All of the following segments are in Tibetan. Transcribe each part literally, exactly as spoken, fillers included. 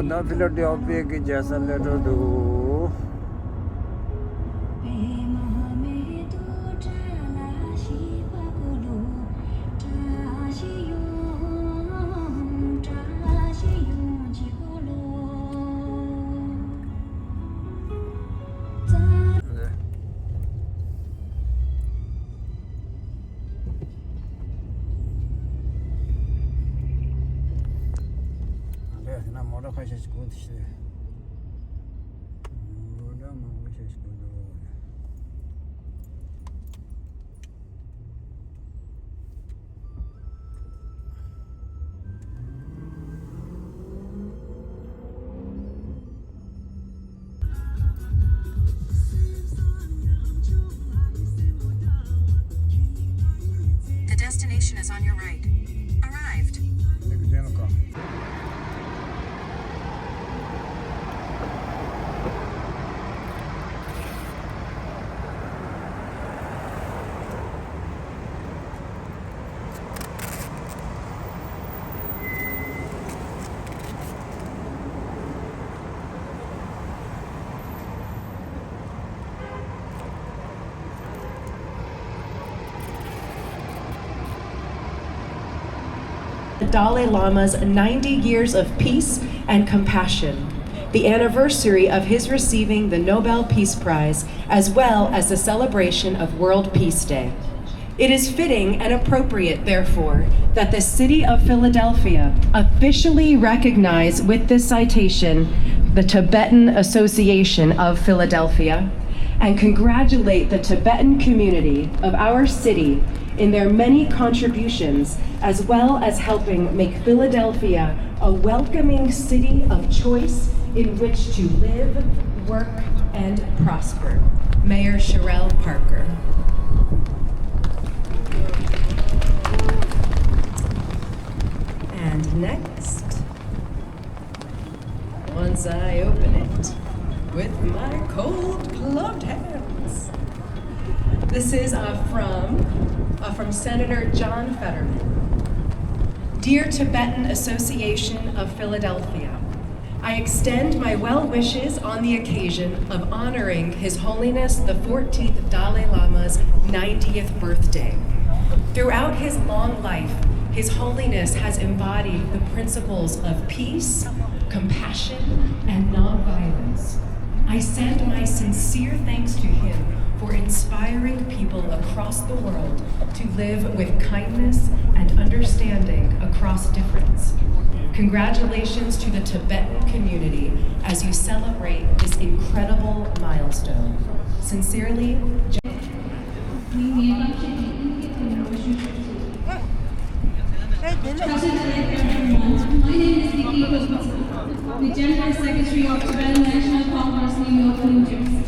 ད་ཕི་ལ་ཌེལ་ཕི་ཡ་གི་རྒྱལ་ས་སླེབས་འགྲོ་འདུག་ལས་ན་མོ་ཊ་ཁ་ཤས་ཤིག་གོན་ཐུབ་ཤེས། མོ་ཊ་མང་པོ་ཤས་ཤིག་གོན་འདུག The destination is on your right. Arrived. The Dalai Lama's ninety years of peace and compassion, the anniversary of his receiving the Nobel Peace Prize, as well as the celebration of World Peace Day. It is fitting and appropriate, therefore, that the City of Philadelphia officially recognize with this citation the Tibetan Association of Philadelphia and congratulate the Tibetan community of our city in their many contributions, as well as helping make Philadelphia a welcoming city of choice in which to live, work, and prosper. Mayor Cherelle Parker. And next, once I open it with my cold gloved hands, this is uh, from uh, from Senator John Fetterman. Dear Tibetan Association of Philadelphia, I extend my well wishes on the occasion of honoring His Holiness the fourteenth Dalai Lama's ninetieth birthday. Throughout his long life, His Holiness has embodied the principles of peace, compassion, and nonviolence. I send my sincere thanks to him for inspiring people across the world to live with kindness and understanding across difference. Congratulations to the Tibetan community as you celebrate this incredible milestone. Sincerely, Everyone. My name is Nikki Kutsa, the General Secretary of Tibetan National Congress, New York, New Jersey.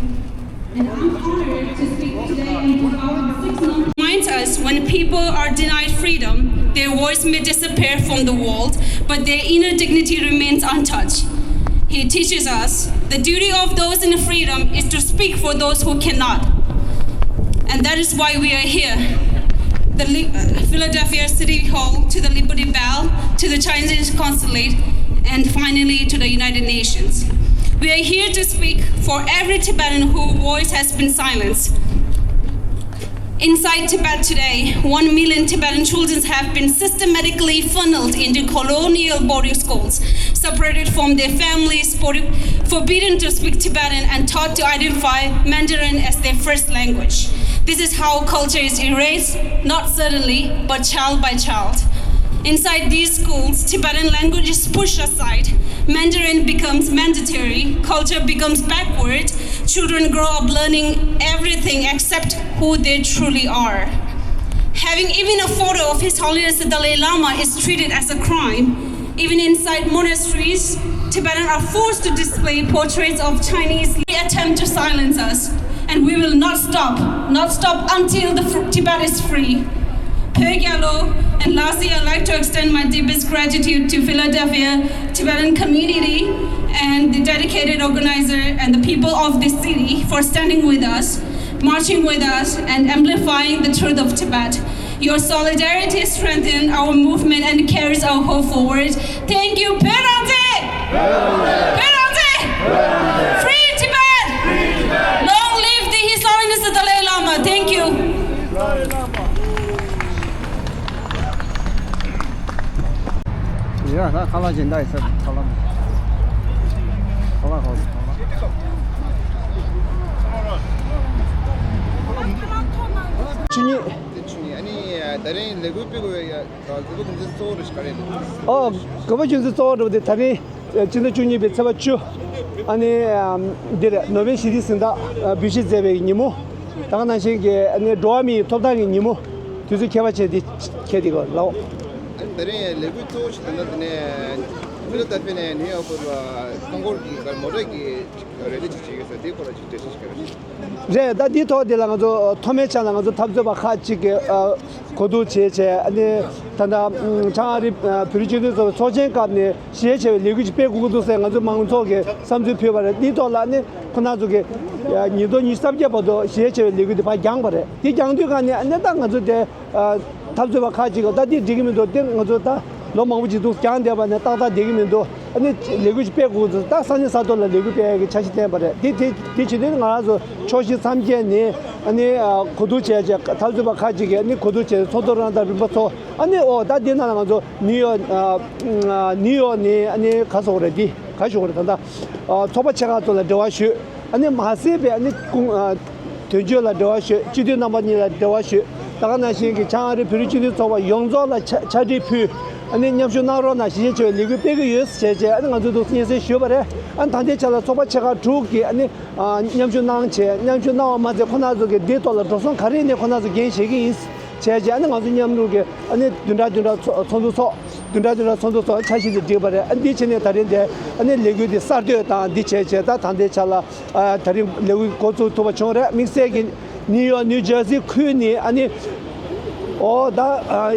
And I'm honored to speak today on behalf of six non- Reminds us when people are denied freedom, their voice may disappear from the world, but their inner dignity remains untouched. He teaches us the duty of those in freedom is to speak for those who cannot. And that is why we are here. The Li- uh, Philadelphia City Hall, to the Liberty Bell, to the Chinese Consulate, and finally to the United Nations. We are here to speak for every Tibetan whose voice has been silenced. Inside Tibet today, one million Tibetan children have been systematically funneled into colonial boarding schools, separated from their families, for- forbidden to speak Tibetan, and taught to identify Mandarin as their first language. This is how culture is erased, not suddenly, but child by child. Inside these schools, Tibetan language is pushed aside, Mandarin becomes mandatory, culture becomes backward, children grow up learning everything except who they truly are. Having even a photo of His Holiness the Dalai Lama is treated as a crime. Even inside monasteries, Tibetans are forced to display portraits of Chinese. They attempt to silence us, and we will not stop, not stop until the fr- Tibet is free. Phek Yalo and lastly, I'd like to extend my deepest gratitude to Philadelphia Tibetan community and the dedicated organizer and the people of this city for standing with us, marching with us, and amplifying the truth of Tibet. Your solidarity strengthens our movement and carries our hope forward. Thank you, Perante! ཁ་ལག་ཅིག་འདའ་ཡི་ས། ཁ་ལག་ཁ་ལག་ཁ་ལག་ཆུ་གཉིས། དེ་ཆུ་གཉིས། ཨ་ནི་ད་རིང་ལས་འགུལ་སྤེལ་དགོས་པའི་དགོས་པ་རྒྱུ་མཚན་གཙོ་བོ་རེ་ཞིག་ག་རེ་ཡིན་ནམ། ཨོ། དགོས་པ་རྒྱུ་མཚན་གཙོ་བོ་འདྲ་བོ་དེ་ད་རིང་ཕྱི་ཟླ་བཅུ་གཉིས་པའི་ཚེས་པ་བཅུ། ཨ་ནི་འདིར་ནོ་བེལ་ཞི་བདེའི་གཟེངས་རྟགས་འབུལ་བཞེས་མཛད་པའི་ཉིན་མོ། ད་ག་ནང་བཞིན་གྱི་ཨ་ནི་འགྲོ་བ་མིའི་ཐོབ་ཐང་གི་ཉིན་མོ། དུས་ཚོད་ཁྱད་པར་ཅན་འདི་འཁེལ་འདུག་ལགས། ཨ་ནི་ད་རིང་ལས་འགུལ་གཙོ་བོ་ཞིག་དེ་ན་དེ་ནས་ཕི་ལ་ཏ་ཕི་ནས་ནིའུ་ཡོག་བར་ལ་རྐང་འཁོར་གྱི་མོ་ཊ་གི་རེ་ལི་ཅིག་བྱེད་ཀྱི་ཡོད་ས། དེའི་སྐོར་ལ་ཅིག་འགྲེལ་བཤད་ཞིག་ག་རེ། རེད། ད་འདིའི་ཐོག་དེ་ལ་ང་ཚོ་ཐོག་མའི་ཆ་ལ་ང་ཚོ་འཐབ་རྩོད་པ་ཁག་ཅིག་གིས་ཨ་གོ་བསྡུར་བྱས་བྱས། ཨ་ནི་ད་ལྟ་ཨམ་བྱང་ཨ་རི་ཨ་བོད་རིགས་སྤྱི་མཐུན་ཚོགས་པའི་ཚོགས་ཆེན་སྐབས་ནས་གཞི་ཆེ་བའི་ལས་འགུལ་ཅིག་སྤེལ་དགོས་ཀྱི་འདུག་ཟེར་ང་ཚོ་མང་ཚོགས་ཀྱིས་བསམ་ཚུལ་ཕུལ་བ་རེད། འདིའི་ཐོག་ལ་ཨ་ནི་ཁོ་ན་ཚོ་གིས་ཨ་ཉིས་སྟོང་ཉི་ཤུ་རྩ་བརྒྱད་བར་དུ་གཞི་ཆེ་བའི་ལས་འགུལ་འདི་ཕར་འགྱངས་པ་རེད། དེ་འགྱངས་དུས་ག་ནས་ཨ་ནི་ད་ང་ཚོ་དེ་ཨ་འཐབ་རྩོད་པ་ཁག་ཅིག་གིས་ད་འདི་འགྲིག་གི་མི་འདུག་དེ་ང་ཚོ་ད་ལོ་མང་པོ་ཅིག་འདུག་འགྱངས་བསྡད་པ་ནས་ཏག་ཏག་བསྡད་ཀྱི་མི་འདུག་ཨ་ནི་ལས་འགུལ་ཞིག་སྤེལ་དགོས་ཀྱི་འདུག་ད་ས་གནས་ས་ཐོག་ལ་ལས་འགུལ་སྤེལ་ཡག་གི་འཆར་གཞི་བཏིང་བ་རེད། དེ་དེ་དེ་བྱེད་དུས་ང་རང་ཚོ་ཕྱོགས་བཞི་མཚམས་བརྒྱད་ནས་ཨ་ནི་ཨ་གོ་བསྡུར་བྱས་བྱས་འཐབ་རྩོད་པ་ཁག་ཅིག་གིས་ཨ་ནི་གོ་བསྡུར་བྱས་ཚོགས་གཙོ་རང་དང་རིམ་པ་ཚོ། ཨ་ནི་ཨོ་ད་འདི་ནང་ལ་ང་ཚོ་ནིའུ་ཡོག་ཨ་ཨ་ནིའུ་ཡོག་ནས་ཨ་ནི་ག་སོགས་རེད། འདི་ག་ཞུ་དགོས་རེད། ད་ལྟ་ཨ་ཚོགས་པ་ཆེ་ཁག་ཚོ་ལ་འབྲེལ་བ་ཞུས། ཨ་ནི་མ་ཟད་པའི་ཨ་ནི་ཀུང་ཨ་དོན་གཅོད་ལ་འབྲེལ་བ་ཞུས། སྤྱི་འཐུས་རྣམ་པ་གཉིས་ལ་འབྲེལ་བ་ཞུས། ད་ག་ནང་བཞིན་གྱི་བྱང་ཨ་རི་བོད་རིགས་སྤྱི་མཐུན་ཚོགས་པ་ཡོངས་རྫོགས་ལ་ཕྱག་ཕྱག་བྲིས་ཕུལ། ཨ་ནི་མཉམ་ཞུགས་གནང་རོགས་གནང་། གཞི་ཆེ་བའི་ལས་འགུལ་སྤེལ་གྱི་ཡོད་ཟེར་བྱས་བྱས་ཨ་ནི་ང་ཚོས་འདུག་སྙན་སེང་ཞུས་པ་རེད། ཨ་ནི་ད་ལྟའི་ཆ་ལ་ཚོགས་པ་ཆེ་ཁག་དྲུག་གིས་ཨ་ནི་ཨ་མཉམ་ཞུགས་གནང་བྱས། མཉམ་ཞུགས་གནང་བ་མ་ཟད་ཁོ་ན་ཚོ་གིས་འདིའི་ཐོག་ལ་འགྲོ་སོང་ག་རེ་ཡིན་ནའི་ཁོ་ན་ཚོ་འགན་བཞེས་ཀྱི་ཡིན་བྱས་བྱས། ཨ་ནི་ང་ཚོ་མཉམ་རུབ་ཀྱིས་ཨ་ནི་བདུན་ཕྲག་བདུན་ཕྲག་ཚོགས་ཚོགས་འདུ་ཚོགས། བདུན་ཕྲག་བདུན་ཕྲག་ཚོགས་འདུ་ཚོགས། འཆར་གཞི་དེ་བསྒྲིགས་པ་རེད། ཨ་ནི་འདི་བྱས་ནས་ད་རིང་དེ་ཨ་ནི་ལས་འགུལ་དེ་གསར་གཏོད་དང་འདི་བྱས་བྱས། ད་ད་ལྟའི་ཆ་ལ་ཨ་ད་རིང་ལས་འགུལ་འགོ་བཙུགས་ཐུབ་པ་བྱུང་རེད། དམིགས་བསལ་གྱི་ནིའུ་ཡོག་ནིའུ་ཇར་སི་ཁུལ་ནས་ཨ་ནི་ཨོ་ད་ཨ་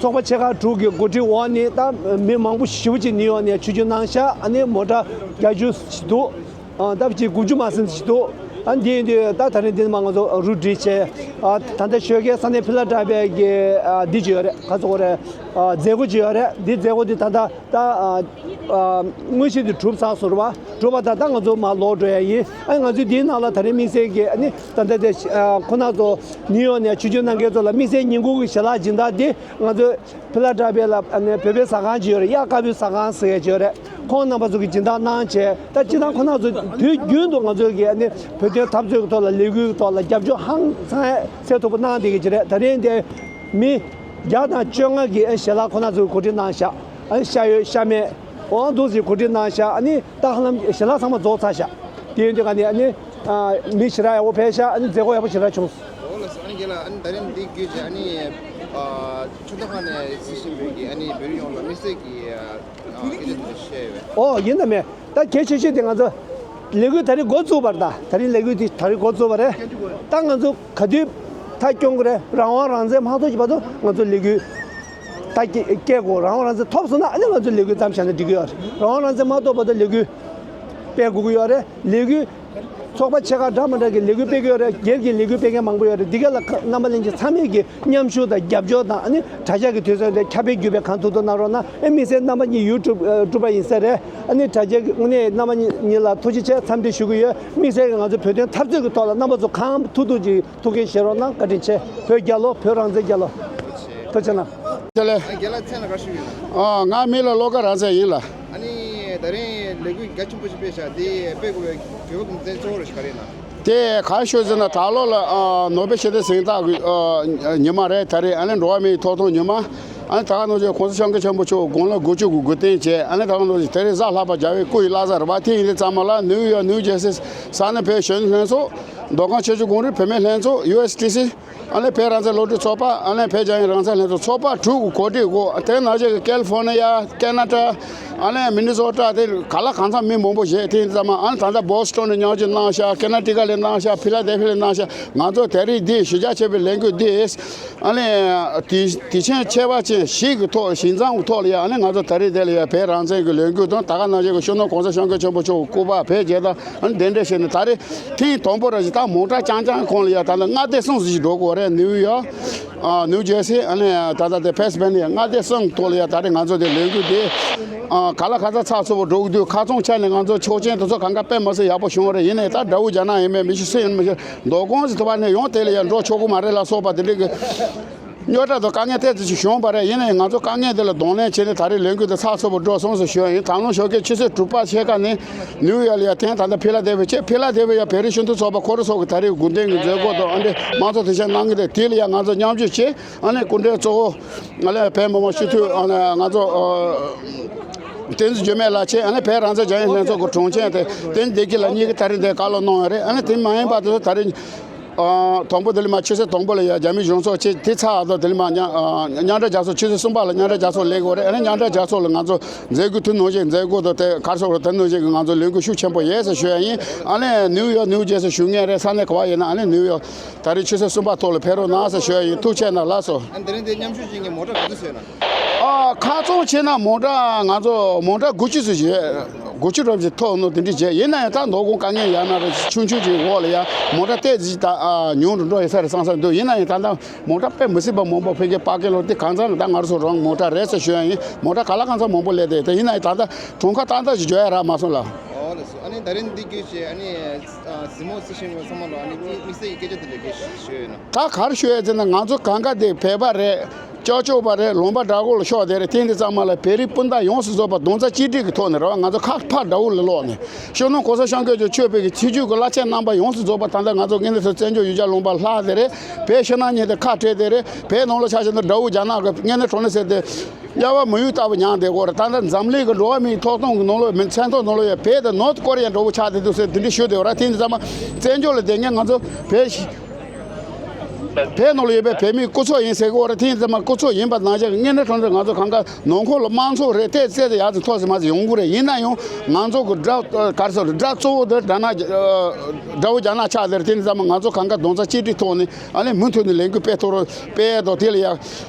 ཚོགས་པ་ཆེ་ཁག་དྲུག་གི་གོ་སྒྲིག་འོག་ནས་ད་མི་མང་པོ་ཞེ་པོ་ཅིག་ནིའུ་ཡོག་ནས་ཆིབས་བསྒྱུར་གནང་ཤག་ཨ་ནི་མོ་ཊ་བརྒྱད་ཅུ་ཞིག་འདུག་ཨ་ད་ཕྱི་དགུ་བཅུ་མ་ཟིན་ཞིག་འདུག་ཨ་འདི་ཡིན་དུས་ད་ད་རིང་འདི་མ་ང་ཚོ་རུ་སྒྲིག་བྱས། ཨ་ད་ལྟ་ཞོགས་ཀས་ས་གནས་ཕི་ལ་ཌེལ་ཕི་ཡ་གི་ཨ་འདི་ཅིག་ཡོད་རེད། ག་ཚོད་རེད། ཨ་མཛད་སྒོ་ཅིག་ཡོད་རེད། འདི་མཛད་སྒོ་འདི་ད་ལྟ་ད་ཨ་ཨ་དངོས་གཞི་འདི་གྲུབ་ཚར་སོང་རེད་པ། གྲུབ་པ་ད་ད་ང་ཚོ་མར་ལོག་འགྲོ་ཡ་ཡིན། ཨ་ང་ཚོས་འདིའི་ནང་ལ་ད་རིང་དམིགས་བསལ་གྱི་ཨ་ནི་ད་ལྟ་དེ་ཨ་ཁོ་ན་ཚོ་ནིའུ་ཡོག་ནས་ཆིབས་བསྒྱུར་གནང་མཁན་ཚོ་ལ་དམིགས་བསལ་ཉིན་གུང་གི་ཞལ་ལག་སྦྱིན་བདག་འདི་ང་ཚོས་ཕི་ལ་ཌེལ་ཕི་ཡ་ལ་ཨ་ནི་བོད་པའི་ཟ་ཁང་ཅིག་ཡོད་རེད། གཡག་དཀར་པོའི་ཟ་ཁང་ཟེར་ཡ་ཅིག་ཡོད་རེད། ཁོང་རྣམ་པ་ཚོ་གིས་སྦྱིན་བདག་གནང་བྱས། ད་སྤྱིར་བཏང་ཁོང་རྣམ་ཚོ་དུས་རྒྱུན་དུ་ང་ཚོ་གི་ཨ་ནི་བོད་དོན་འཐབ་རྩོད་ཀྱི་ཐོག་ལ་ལས་འགུལ་གྱི་ཐོག་ལ་རྒྱབ་སྐྱོར་ཧང་སང་ཡ་གསལ་ཐུབ་པོ་གནང་བསྡད་ཀྱི་ཅིག་རེད། ད་རིང་དེ་མི་བརྒྱ་དང་བཅོ་ལྔ་གིས་ཨ་ཞལ་ལག་ཁོང་རྣམ་ཚོ་གིས་གོ་སྒྲིག་གནང་ཤག་ཨ་ནི་ཤ་ཡོད་ཤ་མེད་འོ་འདུག་ཅིག་གོ་སྒྲིག་གནང་ཤག་ཨ་ནི་ད་ཧ་ལམ་ཞལ་ལག་ཚང་མ་རྫོགས་ཚར་ཤག་དེ་ཡིན་དུས་ག་ནས་ཨ་ནི་ཨ་མི་ཞེ་དྲག་ཡག་པོ་ཕེབས་ཤག་ཨ་ནི་མཛད་སྒོ་ཡག་པོ་ཞེ་དྲག་བྱུང་། འོ་ལགས་སོ། ཨ་ནི་རྒན་ལགས། ཨ་ནི་ད་རིང་འདི་བརྒྱུད་བྱས་ཨ་ནི་ཨ་ཕྱི་ཟླ་ཁ་ནས་སྲིད་བྱུས་འབུལ་གྱི་ཨ་ནི་བོད་རིགས་ཡོངས་ལ་དམིགས་བསལ་གྱི་ཨ་སྐད་ཆ་དེ་འདྲ་བཤད་ཡོད་པས། ཨོ་ཡིན་ན་མེད། ད་གལ་ཆེ་ཤོས་དེ་ང་ཚོ་ལས་འགུལ་ད་རེས་འགོ་བཙུགས་པ་རེད། ད་ད་རིང་ལས་འགུལ་དེ་ད་རེས་འགོ་བཙུགས་པ་རེད། ད་ང་ཚོ་ག་དུས་མཐའ་སྐྱོང་གི་རེད། རང་དབང་རང་བཙན་མ་ཐོབ་ཀྱི་བར་དུ་ང་ཚོ་ལས་འགུལ་ད་སྐྱེ་སྐྱེ་དགོས། རང་དབང་རང་བཙན་ཐོབ་སོང་ན་ཨ་ནི་ང་ཚོ་ལས་འགུལ་མཚམས་བཞག་ན་འགྲིག་གི་ཡོད་རེད། རང་དབང་རང་བཙན་མ་ཐོབ་བར་དུ་ལས་འགུལ་སྤེལ་དགོས་ཀྱི་ཡོད་རེད། ལས་འགུལ་ཚོགས་པ་ཆེ་ཁག་འདྲ་མི་འདྲ་གི་ལས་འགུལ་སྤེལ་གྱི་ཡོད་རེད། སྒེར་གྱི་ལས་འགུལ་སྤེལ་མཁན་མང་པོ་ཡོད་རེད། འདི་ག་ལ་ཁ་རྣམ་པ་ལྷན་རྒྱས་ཚང་མས་ཀྱི་མཉམ་ཞུགས་དང་རྒྱབ་སྐྱོར་དང་ཨ་ནི་དྲ་རྒྱ་གི་དུས་ཚོད་དེ་ཁྱབ་སྤེལ་བརྒྱུད་པའི་གང་ཐུབ་ཐུབ་གནང་རོགས་གནང་། ཨེ་དམིགས་བསལ་རྣམ་པ་གཉིས་ཡུ་ཊུབ་ཨ་ཊུབ་པ་ཡིན་ས་རེད། ཨ་ནི་དྲ་རྒྱ་གི་དངོས་གནས་རྣམ་པ་གཉིས་གཉིས་ལ་ཐུགས་རྗེ་ཆེ་འཚམས་འདྲི་ཞུ་གི་ཡོད། དམིགས་བསལ་གྱི་ང་ཚོ་བོད་དོན་འཐབ་རྩོད་ཀྱི་ཐོག་ལ་རྣམ་པ་ཚོ་གང་ཐུབ་ཐུབ་ཀྱིས་ཐུགས་འགན་བཞེས་རོགས་གནང་། བཀའ་དྲིན་ཆེ། བོད་རྒྱལ་ལོ། བོད་རང་བཙན་རྒྱལ་ལོ། ཐུགས་རྗེ་གནང་། ཨ་རྒན་ལགས་མཚན་ལ་ག་རེ་ཞུ་ཡོད་ན། ཨ་ང་མིང་ལ་བློ་དགའ་རང་བཙན་ཡིན་ལགས། ཨ་ནི་ད་རིང་ལས་འགུལ་རྒྱ་ཆེན་པོ་ཞིག་སྤེལ་ཤག་འདི་སྤེལ་དགོས་པའི་དགོས་པ་རྒྱུ་མཚན་གཙོ་བོ་རེ་ཞིག་ག་རེ་ཡིན་ན། དེ་ག་རེ་ཞུ་ཟེར་ན་ད་ལོ་ལ་ཨ་ནོ་བེལ་ཞི་བདེ་གཟེངས་རྟགས་ཀྱི་ཨ་ཉི་མ་རེད། ད་རེས་ཨ་ནི་འགྲོ་བ་མིའི་ཐོབ་ཐང་ཉི་མ། ཨ་ནི་ད་ག་ནང་བཞིན་གོང་ས་སྐྱབས་མགོན་ཆེན་པོ་མཆོག་དགུང་ལོ་དགུ་བཅུ་གི་གོ་སྟོན་བྱས། ཨ་ནི་ད་ག་ནང་བཞིན་དེ་རིང་གཟའ་ལྷག་པ་རྒྱལ་བའི་སྐུ་ཡི་བླ་གཟའ་རེད་པ། དེ་ཡིན་དུས་ཙམ་པ་ལ་ནིའུ་ཡོག་ནིའུ་ཇར་སི་ས་གནས་བོད་གཞོན་ནུ་ལྷན་ཚོགས། མདོ་ཁམས་ཆོས་བརྒྱུད་གངས་རིའི་བུད་མེད་ལྷན་ཚོགས། ཡུ་ཨེས་ཊི་སི། ཨ་ནི་བོད་རང་བཙན་སློབ་ཕྲུག་ཚོགས་པ། ཨ་ནི་བོད་རྒྱལ་ཡོངས་རང་བཙན་ལྷན་ཚོགས། ཚོགས་པ་དྲུག་གི་གོ་སྒྲིག་འོག་དེ་ནང་བཞིན་གྱི་ཀེ་ལི་ཧྥོར་ནི་ཡ། ཀེ་ན་ཌ། ཨ་ནི་མི་ནི་སོ་ཊ། དེ་ག་ལ་གང་འཚམ་མི་མང་པོ་བཞེས། དེ་ཡིན་ཙམ་ཨ་ནི་ད་ལྟ་བོ་སི་ཊོན་ནས་མཉམ་ཞུགས་གནང་ཤག་ཀེ་ན་ཊི་ཀ་ལ་གནང་ཤག་ཕི་ལ་དེལ་ཕི་ལ་གནང་ཤག་ང་ཚོ་དེ་རིང་འདི་གཞི་རྒྱ་ཆེ་བའི་ལས་འགུལ་འདི་ཨ་ནི་དུས་དུས་ཆེན་ཁྱད་པར་ཅན་ཞིག་གི་ཐོག་ཞིང་ཚང་གི་ཐོག་ལ་ཡ། ཨ་ནི་ང་ཚོ་དེ་རིང་དེ་ལ་ཡ་བོད་རང་བཙན་གྱི་ལས་འགུལ་དང་། ད་ག་ནང་བཞིན་གྱི་སྤྱི་ནོར་གོང་ས་སྐྱབས་མགོན་ཆེན་པོ་མཆོག་གི་སྐུ་པར་བེད་སྤྱད་དང་། ཨ་ནི་གདན་འདྲེན་བྱས་ནས་ད་རེས་ཐེངས་དང་པོ་ར་ཞིག་ད་མོ་ཊ་རྐྱང་རྐྱང་ཁོངས་ལ་ཡ་ད་ལྟ་མངའ་སྡེ་གསུམ་ཞིག་འགྲོ་དགོས་རེད། ནིའུ་ཡོག་ཨ་ནིའུ་ཇར་སི། ཨ་ནི་ད་ལྟ་དེ་ཕེན་སི་ལ་ཝེ་ནི་ཡ། མངའ་སྡེ་གསུམ་ཐོག་ལ་ཡ་ད་རེས་ང་ཚོ་དེ་ལས་འགུལ་དེ་ཨ་ག་ལ་ག་ཚ་ཚགས་ཚུད་པོ་འགྲོ་གི་འདུག་ཁ་ཚོན་ཆ་ནས་ང་ཚོ་ཆོག་མཆན་དེ་ཚོ་གང་ག་དཔེ་མི་སྲིད་ཡག་པོ་བྱུང་བ་རེད། ཡིན་ནའི་ད་དགྲ་བོ་རྒྱ་ནག་ཡིན་མིན་མི་ཤེས། སུ་ཡིན་མི་ཤེས། མདོ་ཁམས་སུ་ཐུབ་པ་ནས་ཡང་དེ་ལ་ཡ་འགྲོ་ཆོག་གི་མ་རེད་ལ་སོགས་པ་དེ་འདྲའི་གི་རྙོག་དྲ་དང་དཀའ་ངལ་ཏོག་ཙམ་ཞིག་བྱུང་བ་རེད། ཡིན་ནའི་ང་ཚོ་དཀའ་ངལ་དེ་ལ་གདོང་ལེན་བྱས་ནས་ད་རེས་ལས་འགུལ་དེ་ཚགས་ཚུད་པོ་འགྲོ་སོང་ཟེར་ཞུ་ཡ་ཡིན། དང་བླངས་ཞོགས་ཀས་ཆུ་ཚོད་དྲུག་པ་ཕྱེད་ཀ་ནས་ནིའུ་ཡོག་ལ་ཡ་འཐེན། ད་ལྟ་ཕི་ལ་དེལ་ཕི་ཕྱིན། ཕི་ལ་དེལ་ཕི་ཡ་བོད་རིགས་སྤྱི་མཐུན་ཚོགས་པ་ཁོ་རང་ཚོ་གི་ད་རེས་དགུན་སྟོན་གྱི་མཛད་སྒོ་དང་ཨ་འདྲ་མང་ཚོགས་དེ་བཞིན་གནང་གི་འདུག་དེ་ལ་ཡ་ང་ཚོ་མཉམ་ཞུགས་བྱས། ཨ་ནི་སྐུ་མགྲོན་གཙོ་བོ་ང་ལ་བོད་མི་མང་སྤྱི་འཐུས་ཨ་ནི་ང་ཚོ་ཨ་བསྟན་འཛིན་འགྱུར་མེད་ལགས་བྱས། ཨ་ནི་བོད་རང་བཙན་རྒྱ་ཡན་ལྷན་ཚོགས་ཀྱི་དྲུང་ཆེ་དེ་བསྟན་འཛིན་བདེ་སྐྱིད་ལགས་གཉིས་ཀྱིས་ད་རེས་འདིར་བཀའ་སློབ་གནང་ཡོད་རེད། ཨ་ནི་དེ་མ་ཡིན་པ་དེ་ཚོ་ད་རེས། ཨ། དང་པོ་དེ་ལ་མ་ཆུ་ཚོད་དང་པོ་ལ་ཡ་རྒྱ་མི་གཞུང་ཚོགས་ཆེ་དེ་ཚར་ཨ་དོ་དེ་ལ་མ་མཉམ་ཨ་མཉམ་འབྲེལ་རྒྱལ་ཚོགས་ཆུ་ཚོད་གསུམ་པ་ལ་མཉམ་འབྲེལ་རྒྱལ་ཚོགས་སླེབས་ཀྱི་ཡོད་རེད། ཨ་ནི་མཉམ་འབྲེལ་རྒྱལ་ཚོགས་ལ་ང་ཚོ་མཛད་སྒོ་དེ་ནང་བཞིན་མཛད་སྒོ་དང་དེ་ག་རེ་ཟེར་དགོས་རེད། དེ་ནང་བཞིན་གྱི་ང་ཚོ་ལས་འགུལ་ཤུགས་ཆེན་པོ་ཡོད་ཟེར་ཞུ་ཡ་ཡིན། ཨ་ནི་ནིའུ་ཡོག་ནིའུ་ཇར་སི་བཞུགས་མཁན་རེད། ས་གནས་ག་པར་ཡིན་ན་ཨ་ནི་ནིའུ་ཡོག་ད་རེས་ཆུ་ཚོད་གསུམ་པ་ཐོག་ལ་ཕེབས་རོགས་གནང་ཟེར་ཞུ་ཡ་ཡིན། ཐུགས་རྗེ་གནང་། ལགས་སོ། ཨ་འདི་རིང་འདི་མཉམ་ཞུགས་བྱེད་མཁན་མོ་ཊ་ག་ཚོད་བཟོས་ན། ཨ། ཁ་ཚོན་བྱས་ན་མོ་ཊ་ང་ཚོ་མོ་ཊ་དགུ་བཅུ་ཙམ་ཞིག་དགུ་བཅུ་འགྲམ་ཞིག་ཐོགས་ནོ་དེ་འདྲ་བྱས། ཡིན་ན་ཡང་ད་མདོ་དགོང་དཀའ་ངལ་ཡོད་ན་ར་ཆུང་ཆུང་ཅིག་འོག་ལ་ཡ་མོ་ཊ་ཏོག་ཙམ་ད་ཨ་ཉུང་རུ་འགྲོ་ཡོད་ས་རེད་བསམ་བསམ་འདུག་ཡིན་ན་ཡང་ད་ལྟ་མོ་ཊ་དཔེ་མི་སྲིད་པ་མང་པོ་ཕ་གིའི་པར་ཀིང་ལོ་དེ་གང་ཚང་ད་ང་རང་ཚོ་རང་མོ་ཊ་རེད་ཟེར་ཞུ་ཡ་ཡིན། མོ་ཊ་ག་ལ་གང་ཚང་མང་པོ་སླེབས་ཏེ། དེ་ཡིན་ན་ཡང་ད་ལྟ་གྲངས་ཀ་ཏག་ཏག་ཞིག་འཇོག་ཡ་རག་མ་སོང་ལགས། ཨོ་ལགས་སོ། ཨ་ནི་ད་རིང་འདི་བརྒྱུད་བྱས་ཨ་ནི་གཟིགས་མོ་གཟིགས་བཞིན་པ་ཚང་མ་ལ་ཨ་ནི་དམིགས་བསལ་གྱི་སྐད་ཆ་དེ་འདྲ་སྐད་ཞུ་ཡོད་ན། ད་ག་རེ་ཞུ་ཡ་ཟེར་ན་ང་ཚོ་གང་ག་དེ་བོད་པ་རེད། ཀྱག་ཀྱོག་པ་རེད། ལུང་པ་འདྲ་པོ་ལ་ཤོར་བསྡད་རེད། དེ་འདི་ཚང་མ་ལ་བོད་རིགས་སྤུན་ཟླ་ཡོངས་སུ་རྫོགས་པ་རྡོག་རྩ་གཅིག་སྒྲིལ་གྱི་ཐོག་ནས་རེད་བ། ང་ཚོ་ཁ་ཕར་དགྲ་བོ་ལ་ལོག་ནས་སྤྱི་ནོར་གོང་ས་སྐྱབས་མགོན་མཆོག་མཆོད་པའི་གི་ཆིབས་བསྒྱུར་གྱི་བླ་ཆེན་རྣམ་པ་ཡོངས་སུ་རྫོགས་པ་ད་ལྟ་ང་ཚོ་དངོས་གནས་སུ་བཙན་བྱོལ་ཡུལ་གྱར་ལུང་པ་ལྷག་བསྡད་རེད། བོད་ཕྱི་ནང་གཉིས་དེ་ཁ་བྲལ་བསྡད་རེད། བོད་ནང་ལ་ཆ་བཞག་ན་དགྲ་བོ་རྒྱ་ནག་གི་དངོས་གནས་དྲང་གནས་ཟེར་ཏེ་དམྱལ་བ་མི་ཡུལ་ལྟ་བུ་མྱངས་བསྡད་ཀྱི་ཡོད་རེད། ད་ལྟ་འཛམ་གླིང་གི་འགྲོ་བ་མིའི་ཐོབ་ཐང་གི་ནང་ལོགས་མི་མཚན་ཐོ་ནང་ལོགས་ཡ་བོད་དེ་ནོར་ཐ་ཀོ་རི་ཡ་འདྲ་བོ་ཆགས་བསྡད་འདུག་ཟེར་དེ་འདྲ་ཞུ་བསྡད་ཡོད་རེད། དེ་འདི་ཚང་མ་བཙན་བྱོལ་ལ་བསྡད་མཁན་ང་ཚོ་བོད་བོད་ནང་ལ་ཡོད་པའི་བོད་མིའི་སྐུ་ཚབ་ཡིན་ཟེར་གི་ཡོད་རེད། དེ་ཡིན་ཙང་མ་སྐུ་ཚབ་ཡིན་པ་ནང་བཞིན་དངོས་གནས་དྲང་གནས་ང་ཚོ་གང་ག་ནང་ཁུལ་ལ་དམངས་གཙོ་རེད། དེ་རྩེ་དེ་ཡར་ཚོ་མཐོ་ཙམ་མར་ཙམ་ཡོང་གི་རེད། ཡིན་ན་ཡང་ང་ཚོ་གི་དགྲ་ག་རེ་ཟེར་དགྲ་གཙོ་བོ་དེ་དགྲ་ནག་དགྲ་བོ་རྒྱ་ནག་ཆགས་དེ་རེད། དེ་ཡིན་ཙང་མ་ང་ཚོ་གང་ག་རྡོག་རྩ་གཅིག་སྒྲིལ་ཐོག་ནས་ཨ་ནི་མུ་མཐུད་ནས་ལས་འགུལ་སྤེལ་ཐུབ་རོགས་སྤེལ་དང་། དེ་ལ་ཡ་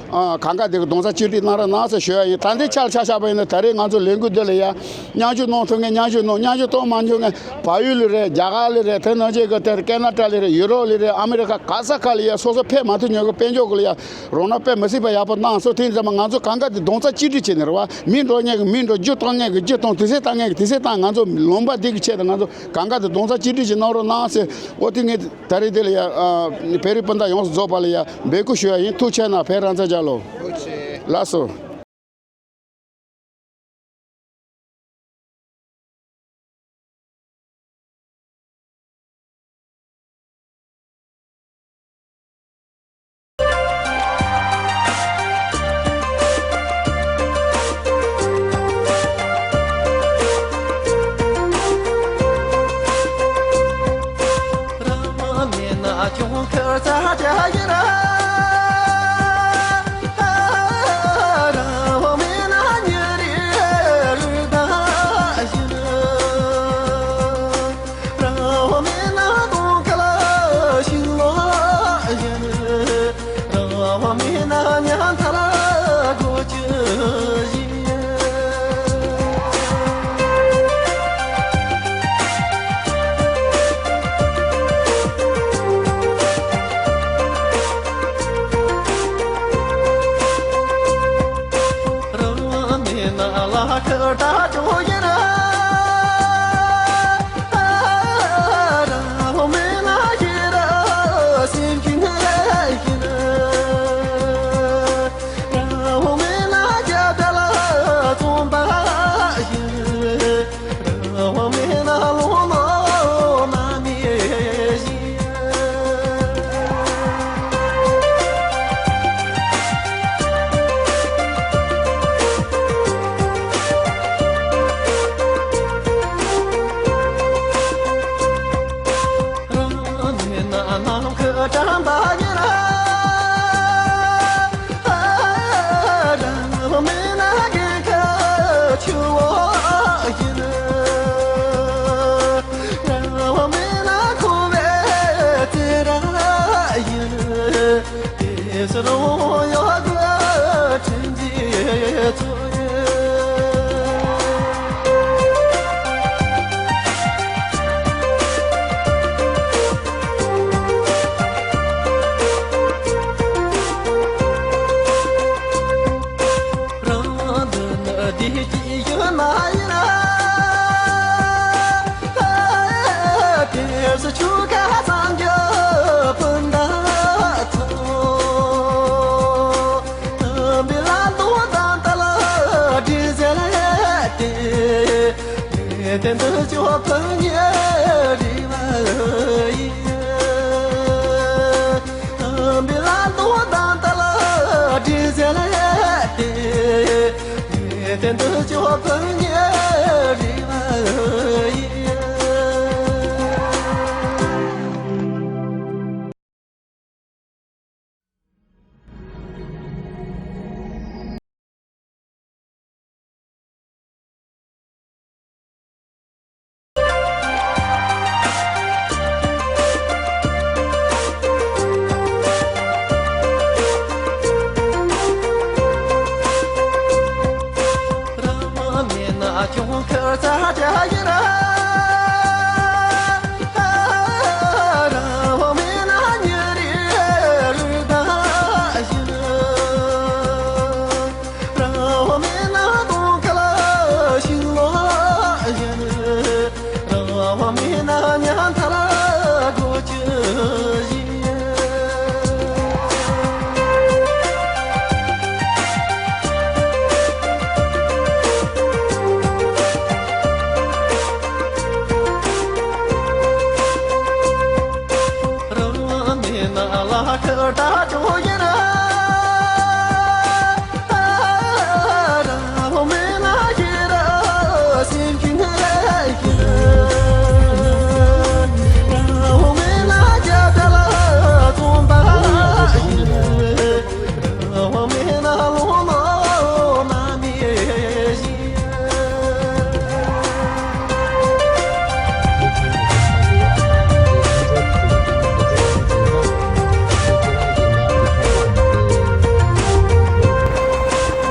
གང་ག་དེ་གི་རྡོག་རྩ་གཅིག་སྒྲིལ་གནང་རོགས་གནང་ཟེར་ཞུ་ཡ་ཡིན། ད་ལྟའི་ཆར་ཆ་བཞག་པ་ཡིན་ན་ད་རེས་ང་ཚོ་ལས་འགུལ་འདི་ལ་ཡ་མཉམ་ཞུགས་གནང་ཐུབ་མཁན་མཉམ་ཞུགས་གནང་། མཉམ་ཞུགས་གཏོང་མ་ཐུབ་མཁན་བལ་ཡུལ་ལ་རེད། རྒྱ་གར་ལ་རེད། དེ་ནང་བཞིན་གྱི་དེ་ཀེ་ན་ཌ་ལ་རེད། ཡུ་རོབ་ལ་རེད། ཨ་མི་རི་ཀ་ག་ས་ག་ལ་ཡ་སོ་སོ་ཕེབས་མ་ཐུབ་མཁན་གྱི་དཔལ་འབྱོར་གྱི་ལ་ཡ་རོགས་རམ་དཔེ་མི་སྲིད་པ་ཡག་པོ་གནང་སོང་། དེ་ཡིན་ཙང་མ་ང་ཚོ་གང་ག་དེ་རྡོག་རྩ་གཅིག་སྒྲིལ་བྱས་ནས་རེད་བ། མི་འགྲོ་མཁན་གྱི་མི་འགྲོ། རྒྱུ་གཏོང་མཁན་གྱི་རྒྱུ་གཏོང་། དུས་ཚོད་བཏང་མཁན་གྱི་དུས་ཚོད་བཏང་། ང་ཚོ་ལུང་པ་འདི་གི་ཆེད་དུ་ང་ཚོ་གང་ག་དེ་རྡོག་རྩ་གཅིག་སྒྲིལ་ཞིག་གནང་རོགས་གནང་ཟེར། འོ་དེ་ངས་ད་རེས་དེ་ལ་ཡ་ཨ་བོད་རིགས་སྤུན་ཟླ་ཡོངས་སུ་རྫོགས་པ་ལ་ཡ་འབོད་སྐུལ་ཞུ་ཡ་ཡིན། ཐུགས་རྗེ་གནང་། བོད་རང་བཙན་རྒྱལ་ལོ། ཐུགས་རྗེ་ཆེ། ལགས་སོ།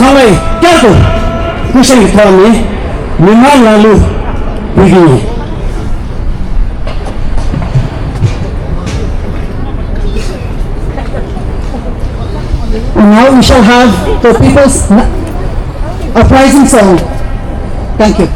ཚང་མས་བསྐྱར་དུ་སྐུ་བཞེངས་ཀྱི་ཐོག་ནས་མི་མང་ལ་ལུ་ཕུལ་གྱི་ཡིན། Now we shall have the people's na- uprising song. Thank you.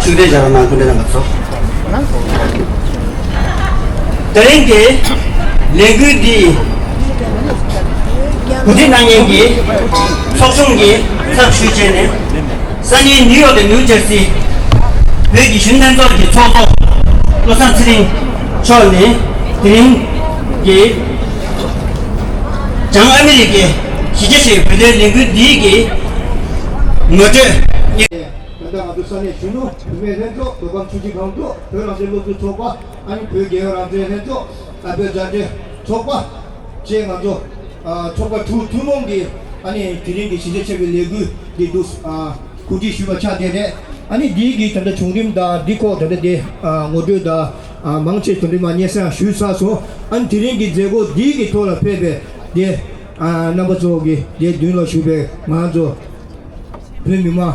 ཆུ་ཚོད་བཞག་ན་སྐུ་མགྲོན་རྣམ་པ་ཚོ། དེ་རིང་གི་ལས་འགུལ་འདི་གོ་སྒྲིག་གནང་མཁན་གྱི་ཚོགས་ཆུང་གི་ཚབ་ཞུས་བྱས་ནས། ས་གནས་ནིའུ་ཡོག་དང་ནིའུ་ཇར་སི་བོད་ཀྱི་གཞོན་ལྷན་ཚོགས་ཀྱི་ཚོགས་གཙོ་བློ་བཟང་ཚེ་རིང་མཆོག་ནས་དེ་རིང་གི་བྱང་ཨ་མི་རི་ཀའི་གཞིས་ཆགས་ཤིག་བོད་དོན་ལས་འགུལ་འདིའི་གི་ངོ་སྤྲོད། ད་ལྟ་ང་ཚོ་ས་གནས་གཞོན་ནུ་བུད་མེད་ལྷན་ཚོགས། མདོ་ཁམས་ཆུ་བཞི་སྒང་དྲུག་བོད་རང་བཙན་སློབ་ཕྲུག་ཚོགས་པ། ཨ་ནི་བོད་རྒྱལ་ཡོངས་རང་བཙན་ལྷན་ཚོགས། ཨ་བོད་མཛའ་འབྲེལ་ཚོགས་པ་བཅས་ང་ཚོ་ཨ་ཚོགས་པ་དྲུག་ཐུན་མོང་གིས་ཨ་ནི་དེ་རིང་གི་གཞིས་ཆགས་ཆེ་བའི་ལས་འགུལ་འདི་འདུག་ཨ་གོ་སྒྲིག་ཞུས་པ་ཆགས་བསྡད་རེད། ཨ་ནི་འདིའི་གི་ད་ལྟ་བྱུང་རིམ་དང་འདི་ཁོག་ད་ལྟ་དེ་ཨ་ངོ་སྤྲོད་དང་ཨ་མང་ཆེ་དོན་འགྲེལ་མ་སྙན་སེང་ཞུས་ཚར་སོང་། ཨ་ནི་དེ་རིང་གི་མཛད་སྒོ་འདིའི་གི་ཐོག་ལ་ཕེབས་པའི་དེ་ཨ་རྣམ་པ་ཚོ་གི་དེ་མདུན་ལ་བཞུགས་པའི་ང་ཚོ་བོད་མི་མང་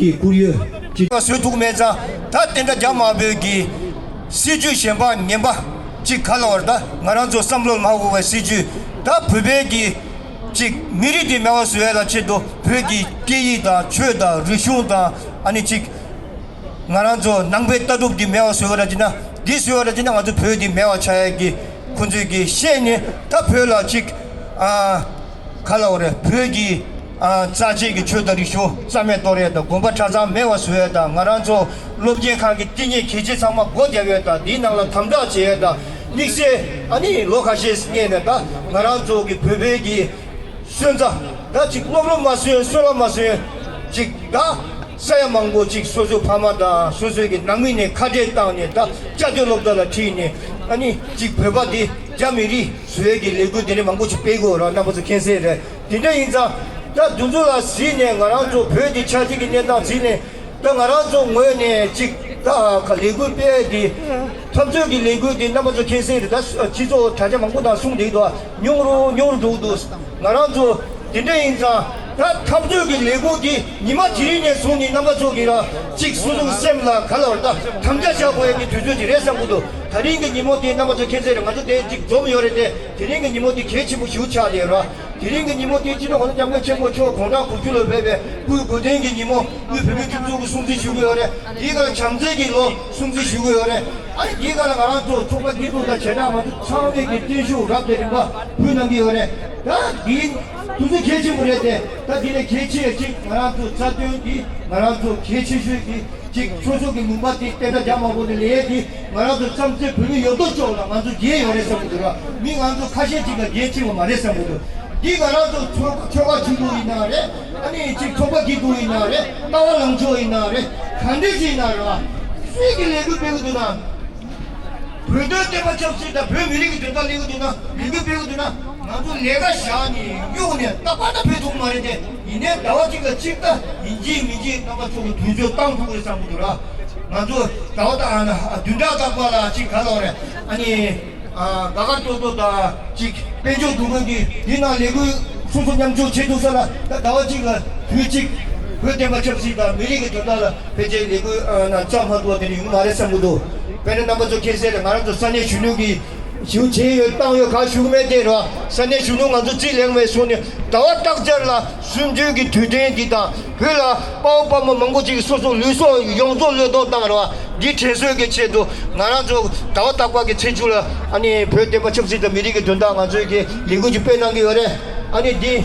གི་བཀུར་འོས་ཅིག་བཟོ་ཐུབ་མེད་ཙང་། ད་དེ་འདྲ་རྒྱ་དམར་པོའི་གི་སྲིད་ཇུས་གཞན་པ་ངན་པ་ཅིག་ག་ལ་བར། ད་ང་རང་ཚོ་བསམ་བློ་མ་འཁོར་བའི་སྲིད་ཇུས། ད་བོད་པའི་གི་ཅིག་མི་རིགས་དེ་མེད་པ་བཟོ་ཡ་ལ་ཆེད་དུ་བོད་ཀྱི་སྐད་ཡིག་དང་ཆོས་དང་རིག་གཞུང་དང་། ཨ་ནི་ཅིག་ང་རང་ཚོ་ནང་པའི་ལྟ་གྲུབ་དེ་མེད་པ་བཟོ་བ་ར་ཅི་ན། འདི་བཟོ་བ་ར་ཅི་ན་ང་ཚོ་བོད་དེ་མེད་པ་ཆགས་ཡ་གི་ཁོང་ཚོས་གི་ཤེས་ནས། ད་བོད་ལ་ཅིག་ཨ་ག་ལ་བ་རེད། བོད་ཀྱི་ཨ་རྩ་ཆེ་གི་ཆོས་དང་རིག་གཞུང་རྩ་མེད་གཏོང་ཡས་དང་། དགོན་པ་གྲྭ་ཚང་མེད་པ་བཟོ་ཡས་དང་། ང་རང་ཚོ་སློབ་ཆེན་ཁང་གི་བསྟི་གནས་གལ་ཆེ་ཚང་མ་སྒོ་བརྒྱབ་ཡས་དང་། འདིའི་ནང་ལ་དམ་དྲག་བྱེད་ཡས་དང་། དམིགས་བསལ་ཨ་ནི་ལོ་ཁ་ཤས་སྔས་ནས་ད་ང་རང་ཚོ་གི་བོད་པའི་གི་སོན་རྩ་ད་ཅིག་སློབ་ལོ་མ་སོན་སོན་ལོ་མ་སོན་ཅིག་ད་ས་ཡ་མང་པོ་ཅིག་སོ་སོའི་ཕ་མ་དང་སོ་སོའི་གི་ནང་མི་ནས་ཁ་བྲལ་བཏང་ནས། ད་བཅའ་སྡོད་སློབ་གྲྭ་ལ་ཁྲིད་ནས། ཨ་ནི་ཅིག་བོད་པ་འདི་རྒྱ་མི་རིགས་བཟོ་ཡས་ཀྱི་ལས་འགུལ་དེ་འདྲ་མང་པོ་ཅིག་སྤེལ་དགོས་ར། རྣམ་པ་ཚོ་མཁྱེན་གསལ་རེད། དེ་འདྲ་ཡིན་ཙང་ད་དེ་ཚོ་ལ་གཟིགས་ནས་ང་རང་ཚོ་བོད་འདི་ཆ་འཇིག་གི་གནས་སྟངས་གཟིགས་ནས། ད་ང་རང་ཚོ་ངོས་ནས་ཅིག་ད་ཁ་ལས་འགུལ་སྤེལ་དེ། འཐབ་རྩོད་ཀྱི་ལས་འགུལ་དེ་རྣམ་པ་ཚོ་མཁྱེན་གསལ་རེད། ད་སྤྱི་ཚོགས་དྲ་རྒྱ་མང་པོ་ནང་གསུངས་བསྡད་འདུག་ཉུང་རུ་ཉུང་རུ་འགྲོ་གི་འདུག་ང་རང་ཚོ་དེ་འདྲ་ཡིན་ཙང་ད་འཐབ་རྩོད་ཀྱི་ལས་འགུལ་དེ་ཉི་མ་དེ་རིང་ནས་བཟུང་ནས་རྣམ་པ་ཚོ་གིས་ར་ཅིག་སོ་སོའི་སེམས་ལ་ག་ལ་བར་ད་དམ་བཅའ་བཞག་དགོས་ཡ་གི་དུས་ཚོད་ཅིག་རེད་བསམ་གི་འདུག་ད་རིང་གི་ཉིན་མོ་དེ་རྣམ་པ་ཚོ་མཁྱེན་གསལ་རེད། ང་ཚོ་དེ་ཅིག་འཛོམས་ཡོད་རེད་དེ། དེ་རིང་གི་ཉིན་མོ་དེ་གལ་ཆེན་པོ་ཞིག་ཆགས་བསྡད་ཡོད་ར། དེ་རིང་གི་ཉིན་མོ་དེ་སྤྱི་ནོར་༸གོང་ས་༸སྐྱབས་མགོན་ཆེན་པོ་མཆོག་དགུང་གྲངས་དགུ་བཅུ་ལ་ཕེབས་པའི་སྐུའི་དགུང་སྟོན་གྱི་ཉིན་མོ། སྐུའི་བོད་མིའི་སྒྲིག་འཛུགས་ཀྱི་སྲུང་བརྩི་ཞུ་གི་ཡོད་རེད། དེའི་སྐབས་ལ་བྱམས་བརྩེ་གི་ལོ་སྲུང་བརྩི་ཞུ་གི་ཡོད་རེད། ཨ་ནི་དེའི་སྐབས་ལ་ང་རང་ཚོ་ཚོགས་པ་སྐྱིད་སྡུག་དང་བྱས་ན། ང་ཚོ་ཚང་མས་ཀྱི་བརྟན་བཞུགས་རབ་དང་རིམ་པ་ཕུལ་གནང་གི་ཡོད་རེད། ད་འདི་དུས་ཚོད་གལ་ཆེན་པོ་རེད་དེ། ད་འདི་ནས་གལ་ཆེ་ཅིག་ང་རང་ཚོ་རྩ་དོན་འདི་ང་རང་ཚོ་གལ་ཆེ་ཤོས་ཀྱི་ཅིག་སོ་སོ་གི་ལུང་པ་དེ་བསྟན་དགྲ་རྒྱ་མང་པོ་དེ་ལས་དེ་ང་རང་ཚོ་བསམ་རྩེ་བོད་མི་ཡོད་དོ་ཅོག་ལ་ང་ཚོ་རྒྱལ་ཡོད་རེད་བསམ་གི་འདུག་ར། མི་ང་ཚོ་ཁ་ཤས་ཅིག་ལ་རྒྱལ་ཆེ་བ་མ་རེད་བསམ་གི་འདུག་འདི་ང་རང་ཚོ་ཆོལ་ཆོལ་ཁ་ཆུང་ཆུང་ཡིན་ན་རེད། ཨ་ནི་ཅིག་ཚོགས་པ་སྐྱིད་སྡུག་ཡིན་ན་རེད། ལྟ་བ་ལངས་ཕྱོགས་ཡིན་ན་རེད། གང་འདྲ་ཞིག་ཡིན་ན་རེད། སུས་ཀྱི་ལས་འགུལ་སྤེལ་གི་འདུག་ན། བོད་དོན་བསྟན་པ་ཆབ་སྲིད་དང་བོད་མི་རིགས་ཀྱི་དོན་དག་སླེབས་ཀྱི་འདུག་ན། ལས་འགུལ་སྤེལ་གྱི་འདུག་ན། ང་ཚོ་ལས་ཀ་བཞག་ནས་གཡུག་ནས་རྟག་པར་ད་ཕེབས་ཐུབ་མ་རེད་དེ། ཡིན་ནའི་ཟླ་བ་གཅིག་ལ་གཅིག་ད་ཡིན་གཅིག་མིན་གཅིག་རྣམ་པ་ཚོ་གི་དུས་ཚོད་བཏང་ཐུབ་ཀྱི་རེད་བསམ་གྱི་འདུག་ར། ང་ཚོ་ཟླ་བ་ད་ཨ་ན་བདུན་ཕྲག་རྟག་པར་ལ་གཅིག་ག་ལ་བ་རེད། ཨ་ནི་ཨ་དགའ་དགའ་སྤྲོ་སྤྲོ་དང་གཅིག་དཔལ་འབྱོར་འདུ་འགོད་ཀྱི་འདི་ནང་ལས་འགུལ་སོ་སོ་མཉམ་ཞུགས་བྱེད་ཐུབ་ས་ལ། ད་ཟླ་བ་གཅིག་ལ་དུས་གཅིག་བོད་བསྟན་པ་ཆབ་སྲིད་དང་མི་རིགས་ཀྱི་དོན་དག་ལ་ཕལ་ཆེར་ལས་འགུལ་ཨ་ན་རྩ་མ་ཐུབ་པ་དེ་འདྲ་ཡོང་གི་མ་རེད་བསམ་གྱི་འདུག་དཔེར་ན་རྣམ་པ་ཚོ་མཁྱེན་གསལ་རེད། ང་རང་ཚོ་ས་གནས་གཞོན་ནུ་གི་ཞུ་བྱས་ཡོད་བཏང་ཡོད་ག་ཞུ་གི་མེད་དེ་རེད་བ། ས་གནས་གཞོན་ནུ་ང་ཚོ་རྩིས་ལེན་མེད་སོང་ནས་ཟླ་བ་ལྟག་ཅར་ལ་གསུམ་བཅུའི་གི་དུས་དྲན་འདི་དང་བོད་ལ་དཔའ་བོ་དཔའ་མོ་མང་པོ་ཅིག་སོ་སོ་ལུས་སྲོག་ཡོངས་རྫོགས་བློས་གཏོང་བཏང་རེད་བ། འདི་དྲན་གསོའི་གི་ཆེད་དུ་ང་རང་ཚོ་ཟླ་བ་ལྟག་པར་གི་ཚེས་བཅུ་ལ་ཨ་ནི་བོད་བསྟན་པ་ཆབ་སྲིད་དང་མི་རིགས་ཀྱི་དོན་དག་ང་ཚོའི་གི་ལས་འགུལ་ཅིག་སྤེལ་གནང་གི་ཡོད་རེད། ཨ་ནི་འདི་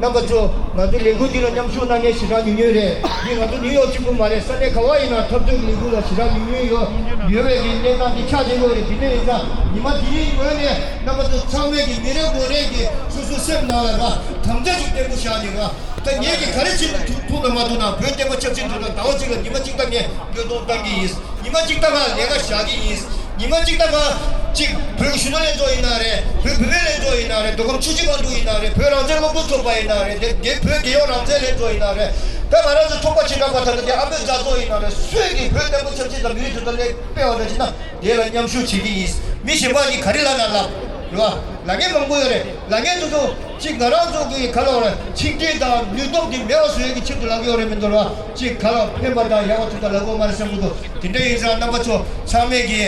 རྣམ་པ་ཚོ། ང་ཚོའི་ལས་འགུལ་འདི་ལ་མཉམ་ཞུགས་གནང་མཁན་ཞེ་དྲག་ཉུང་ཉུང་རེད། འདི་ང་ཚོ་ནིའུ་ཡོག་གཅིག་པུ་མ་རེད། ས་གནས་ག་བ་ཡིན་ན་འཐབ་རྩོད་ཀྱི་ལས་འགུལ་ལ་ཞེ་དྲག་ཉུང་ཉུང་ཡོད་ཡོད་པའི་གི་གནས་སྟངས་འདི་ཆགས་བསྡད་ཡོད་རེད། དེ་འདྲ་ཡིན་ཙང་ཉི་མ་འདིའི་ངོས་ནས་རྣམ་པ་ཚོ་ཚང་མས་ཀྱི་མི་རེ་ངོ་རེ་གི་སོ་སོའི་སེམས་ནང་ལ་ར་དམ་བཅའ་ཅིག་བརྟན་པོ་བཞག་ནས་ར། ད་ངེད་ཀྱིས་ག་རེ་བྱེད་ཐུབ་ཐུབ་ན་མ་ཐུབ་ན། བོད་བསྟན་པ་ཆབ་སྲིད་དོན་དག་ཟླ་བ་གཅིག་ལ་ཉི་མ་གཅིག་ལྟར་ངས་བློས་གཏོང་བཏང་གི་ཡིན། ཉི་མ་གཅིག་ལྟར་ང་ལས་ཀ་བཞག་གི་ཡིན། ཉི་མ་གཅིག་ལྟར་ང་གཅིག་བོད་ཀྱི་གཞོན་ནུ་ལྷན་ཚོགས་ཡིན་ན་རེད། བོད་བུད་མེད་ལྷན་ཚོགས་ཡིན་ན་རེད། མདོ་ཁམས་ཆུ་བཞི་སྒང་དྲུག་ཡིན་ན་རེད། བོད་རང་བཙན་སློབ་ཕྲུག་ཚོགས་པ་ཡིན་ན་རེད། དེ་དེ་བོད་རྒྱལ་ཡོངས་རང་བཙན་ལྷན་ཚོགས་ཡིན་ན་རེད། ད་ང་རང་ཚོ་ཚོགས་པ་བྱེ་བྲག་པ་ད་ལྟ་དེ་ཨ་མོའི་མཛའ་ཚོགས་ཡིན་ན་རེད། སུས་ཀྱིས་བོད་བསྟན་པ་ཆབ་སྲིད་དང་མི་རིགས་དོན་དག་སླད་སྤེལ་བ་འདྲ་བྱེད་ན། དེ་ལ་མཉམ་ཞུགས་བྱེད་ཀྱི་ཡིན། མི་གཞན་པ་གཉིས་ག་རེ་ལབ་ན་ལབ། རེད་བ། ལབ་མཁན་མང་པོ་ཡོད་རེད། ལབ་མཁན་དེ་ཚོ་གཅིག་ང་རང་ཚོ་གི་ག་ལབ་རེད། ཆིག་སྒྲིལ་དང་ནུས་སྟོབས་དེ་མེད་པ་བཟོ་ཡས་ཀྱི་ཆེད་དུ་ལབ་ཀྱི་ཡོད་རེད་མི་འདུག་རེད་བ། གཅིག་ག་ལབ། ཕན་པ་དང་ཡག་པ་ཐུབ་ད་ལབ་ཀྱི་ཡོད་མ་རེད་བསམ་གྱི་འདུག་དེ་འདྲ་ཡིན་ཙང་རྣམ་པ་ཚོ་ཚང་མས་ཀྱི་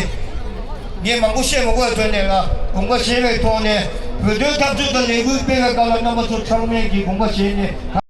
ངས་མང་པོ་བཤད་མ་དགོས་པའི་དོན་ནས་ལ་དགོངས་པ་བཞེས་པའི་ཐོག་ནས། བོད་དོན་འཐབ་རྩོད་དང་ལས་འགུལ་སྤེལ་བའི་སྐབས་ལ་རྣམ་པ་ཚོ་ཚང་མས་ཀྱི་དགོངས་པ་བཞེས་ནས།